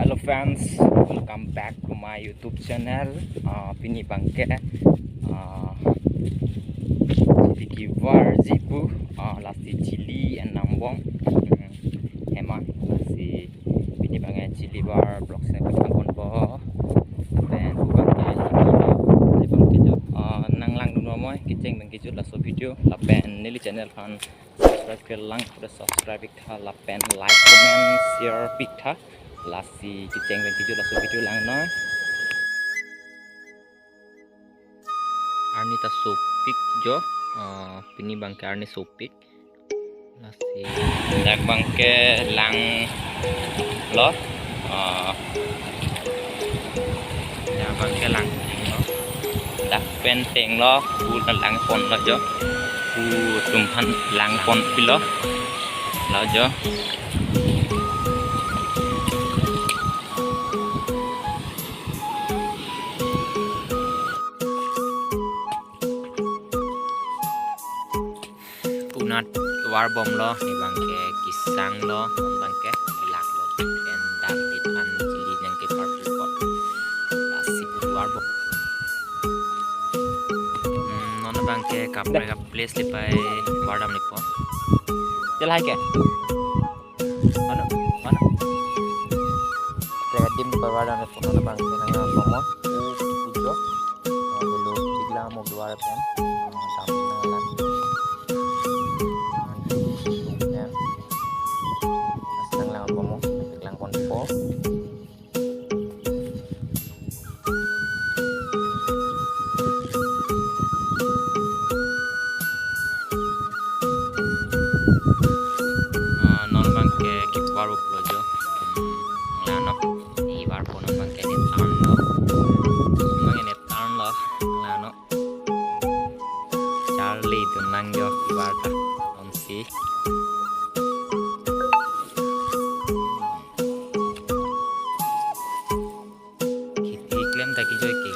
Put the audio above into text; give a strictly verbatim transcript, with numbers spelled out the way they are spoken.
Hello friends, welcome back to my YouTube channel. Ah, pini abangke, ah, chili kevar jipu, ah, lasi chili en nangbom. Hmm, hema, lasi pini abangke chili var vlog si nangpaklang ponpo. Pen abangke, abangke jo, ah, nanglangdun noi, kecheng abangke jo laso video, lapen neli channel aphan subscribe kelang, udah subscribe piktha, lapen like, comment, share piktha. Lasi kecheng abangke jo laso video langnoi. Arni ta sopik jo, eh, pini abangke arni sopik. Lasi dak abangke langlo, eh, dak abangke langlo. Dak pen tenglo, pu ta langponlo jo. Pu atum aphan langponpilo. Lo jo. Punat varbomlo, ne abangke kesanglo, non abangke kelaklo, pen dak dit an chili nangkeparpikpo. Lasi pu varbom. Hmm, non abangke kaprek a-place lipai vardamlepo. Chel hai ke? Mana? Mana? Kaprek adim lipai vardamlepo, non abangke nanglang bomnon. Pu jo. Ah, helo, chiklang mo duar pen. Ah, dam nanglang. Pen. As nanglang bomnon, chiklang ponpo. Ah, non abangke kevar uplo jo. Hmm, lano. Ivar po non abangke ne tarn lo. Abangke ne tarn lo. Lano. Charli dun lang jo ivar ta. Onsi. Kheti klem ta kejoi ke